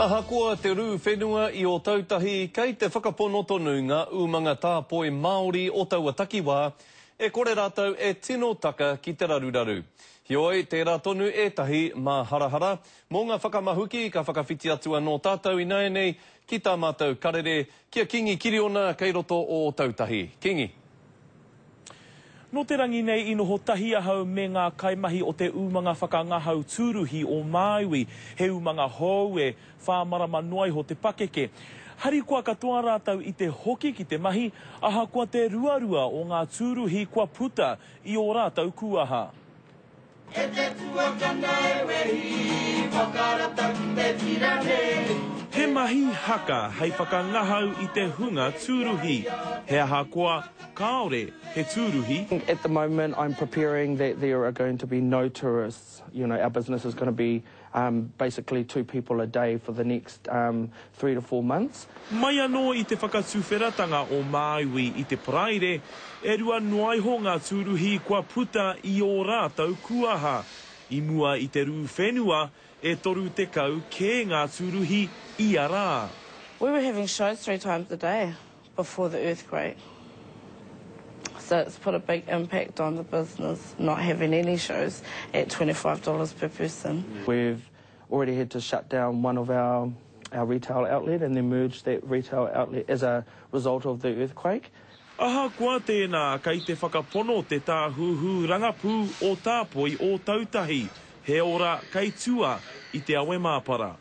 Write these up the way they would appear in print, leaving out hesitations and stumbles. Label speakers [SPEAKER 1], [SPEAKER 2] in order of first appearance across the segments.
[SPEAKER 1] Ahakoa te rū whenua i Ōtautahi, kei te whakapono tonu ngā umanga tāpoi Māori o taua takiwā, e kore rātou e tino taka ki te raruraru. Heoi, tērā tonu ētahi māharahara. Mō ngā whakamahuki ka whakawhiti atu anō tātou ināianei ki tā mātou karere, ki a Kingi Kiriona kei roto o Ōtautahi. Kingi.
[SPEAKER 2] Nō te rangi nei i noho tahi ahau me ngā kaimahi o te umanga whakangahau tūruhi o Māui, he umanga hou e whā marama noa iho te pakeke. Harikoa katoa rātou i te hoki ki te mahi, ahakoa te ruarua o ngā tūruhi kua puta i ō rātou kūaha.
[SPEAKER 3] E te tuakana e wehi, whakarata ki te tira nei.
[SPEAKER 2] He mahi haka hei whakangahau i te hunga tūruhi, he ahakoa kāore he tūruhi.
[SPEAKER 4] At the moment I'm preparing that there are going to be no tourists, you know, our business is gonna be um basically two people a day for the next um 3 to 4 months.
[SPEAKER 2] Mai anō i te whakatuwheratanga o Māui i te Paraire, e rua noaiho ngā tūruhi kua puta i ō rātou kuaha. I mua i te rū whenua, e 30 kē ngā tūruhi ia rā.
[SPEAKER 5] We were having shows three times a day before the earthquake so it's put a big impact on the business not having any shows at $25 per person.
[SPEAKER 4] We've already had to shut down one of our our retail outlet and then merge that retail outlet as a result of the earthquake.
[SPEAKER 2] Ahakoa tēnā, kei te whakapono te Tāhuhu Rangapū o Tāpoi Ōtautahi, he ora kei tua i te awe māpara.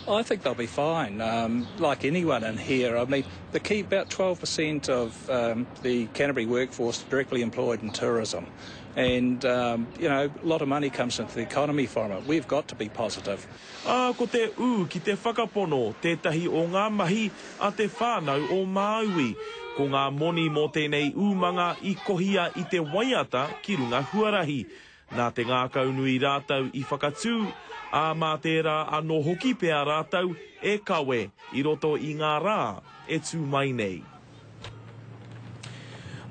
[SPEAKER 6] I think they'll be fine, um, like anyone in here. I mean, the key, about 12% of um, the Canterbury workforce directly employed in tourism. And, um, you know, a lot of money comes into the economy from it. We've got to be positive.
[SPEAKER 2] Ā, ko te ū ki te whakapono tētahi o ngā mahi a te whānau o Māui. Ko ngā moni mō tēnei umanga i kohia i te waiata ki runga huarahi. Nā te ngākaunui rātou i whakatū, ā, mā tērā anō hoki pea rātou e kawe i roto i ngā rā e tū mai nei.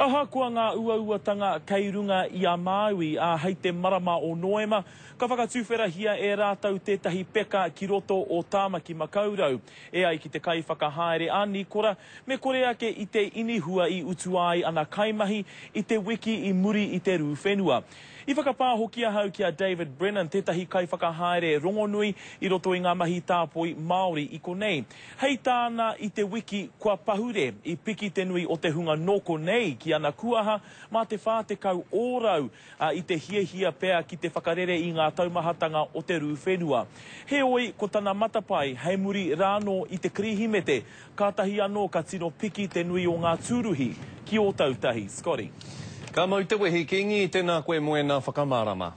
[SPEAKER 2] Ahakoa ngā uauatanga kei runga i a Māui, ā, hei te marama o Noema, ka whakatuwherahia e rātou tētahi peka ki roto o Tāmaki Makaurau. E ai ki te kaiwhakahaere a Nikora, me kore ake i te inihua i utua ai ana kaimahi i te wiki i muri i te rū whenua. I whakapā hoki ahau ki a David Brennan, tētahi kaiwhakahaere rongonui i roto i ngā mahi tāpoi Māori i konei. Hei tāna i te wiki kua pahure, i piki te nui o te hunga nō konei ki ana kuaha mā te 40 ōrau, ā, i te hiahia pea ki te whakarere i ngā taumahatanga o te rū whenua. Heoi, ko tana matapae hei muri rānō i te Kirihimete, kātahi anō ka tino piki te nui o ngā tūruhi ki Ōtautahi. Scotty.
[SPEAKER 1] Ka mau te wehi, Kingi, tēnā koe mō ēnā whakamārama.